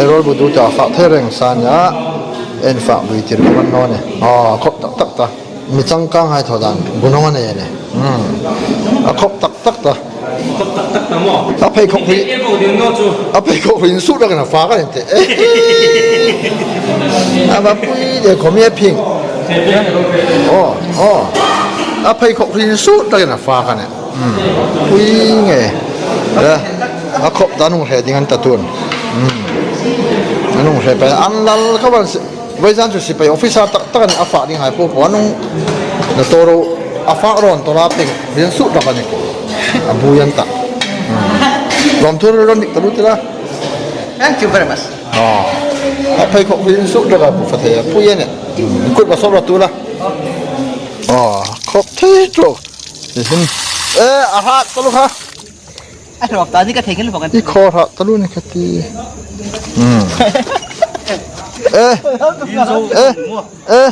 Petrol bu du ta fa the reng sa nia en fa bui tir ka man no ne a khop tak tak ta mi changkang hai tho dan bunong a nei a ni a khop tak tak ta khop tak tak ta maw a phei khop hui a phei khop hui su rak na fa ka te a va pui de khomi a phing oh oh a phei khop hui su rak na fa ka ne pui nge a khop ta nung he ding an ta tun anung he pe an lal ka ban voi zan chu sipai officer tak tak an a fa ding hai pu po anung na toro a fa ron to la ping rian su tak ani a buyan ta lom thur ron dik talu tila. Thank you very much. A phei khok rian su tak a pu fa the pui ane kut ba sob ra tu la khop thei tro e a ha talu kha A rawk ta ni ka thei kan i kho ra talu ni khati e e e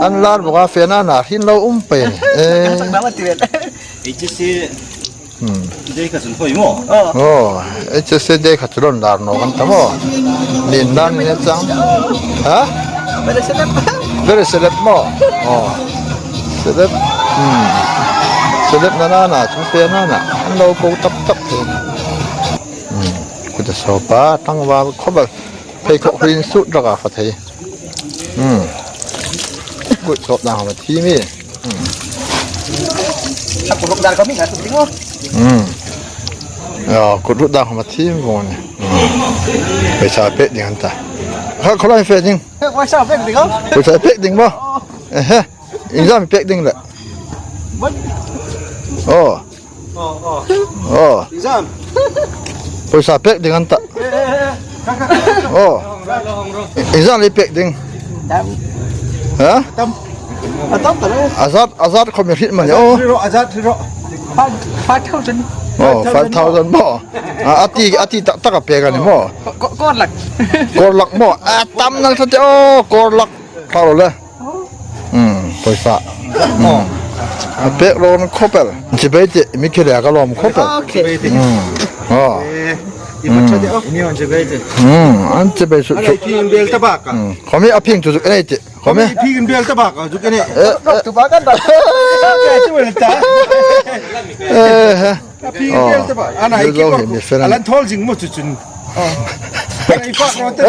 an lar boka fena na hin lo um pe e HC dei kha chun hoi mo. Oh, HC dei kha chulon lar no kan tamo lin dan ni chang ha Very celeb. Very celeb mo. Oh, celeb. Celeb na na na chu fe na na an lo ko tap tap the. Ku ta so pa tangwal khobal phei khok rin su raka fa thei. Ku chop na ma thi mi. Aku ruk dar kami nggak tengok. Ya, ku ruk dar ma thi mo ni. Pe sa pe ding an ta. Ha kholai fe ding. Wai sao pek ding không? Pe sa pek ding mo. Eh, in zam pek ding le. Oh. Oh oh. Oh. Zam. Pawisa pek ding an tah. Aw. Engzah lei pek ding? Ha? Azat azat khomi hrit mani aw. Azat hri ro. 5,000. Oh, 5,000 maw? Ati ati tak tak a pek ani maw? Kor lak. Kor lak maw? A tam nal thate aw, kor lak. Thau le. Pawisa. A pek rawn khawp el. Chibai tih mi khi le ka lawm khawp el. Okay. Oh. An chibai su Ai phing bel ta bak. Khomi a phing chu zuk nei ti. Khomi phing bel ta bak zuk nei. Tu ba kan ba. Eh. Phing bel ta bak. Ana ai ki ko. Alan thol jing mo chu chun. Ai fa ro ta.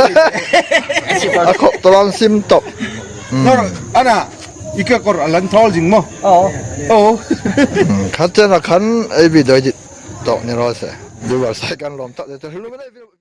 A khop tolan sim top. Ana ika kor alan thol jing mo. Oh. Oh. Khat chen a khan ei bi doi dit tok ni ro se. Du war sai kan lom tak de to.